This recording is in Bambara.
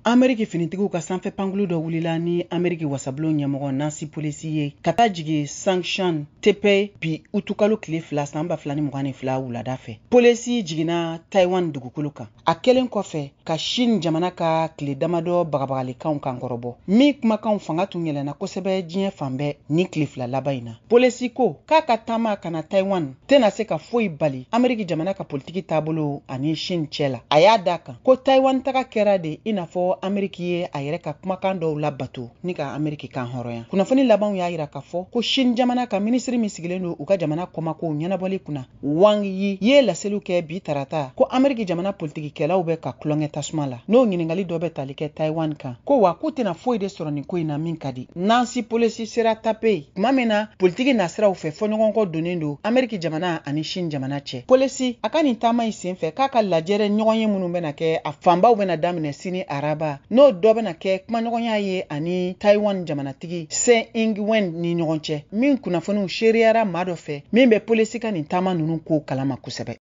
Ameriki finitigiw ka sanfɛ pankulu dɔ wulila ni Ameriki wasabulon ɲɛmɔgɔ Nancy Pelosi ye ka taa jigin Songshan Taipei bi utukalo tile 2 san 2022 wulada fɛ. Pelosi jiginna Taiwan dugukolo kan a kɛlen kɔfɛ ka Chine jamana ka tile damadɔ bagabagalikanw kankɔrɔbɔ, min kumakanw fanga tun yɛlɛnna kosɛbɛ diɲɛ fan bɛɛ ni tile 2 laban in na. Pelosi ko k'a ka taama ka na Taiwan tɛna se ka foyi bali Ameriki jamana ka politiki taabolo ani Chine cɛ la. A y'a da kan ko Taiwan taga kɛra de i n'a fɔ Ameriki ye a yɛrɛ ka kumakan dɔw labato ni ka Ameriki kan hɔrɔnya. Kunnafoni labanw y'a yira k'a fɔ ko Chine jamana ka minisiri min sigilen don u ka jamana kɔmakow ɲɛnabɔli kunna, Wang Yi, ye laseliw kɛ bi tarata ko Ameriki jamana politikikɛlaw bɛ ka tulonkɛ tasuma la, n'o ɲininkali dɔ bɛ tali kɛ Taiwan kan, ko wa k'u tɛna foyi de sɔrɔ nin ko in na min ka di. Nancy Pelosi sera Taipei tuma min na politiki nasiraw fɛ fɔɲɔgɔnkɔ donnen don Ameriki jamana ani Chine jamana cɛ. Pelosi a ka nin taama in senfɛ k'a ka lajɛrɛ ɲɔgɔnye minnu bɛna kɛ, a fanbaw bɛna daminɛ sini araba, n'o dɔ bɛna kɛ kumaɲɔgɔnya ye ani Taiwan jamanatigi Tsai Ing-wen ni ɲɔgɔn cɛ, min kunnafoniw seereyara maa dɔ fɛ min bɛ Pelosi ka nin taama ninnu ko kalama kosɛbɛ.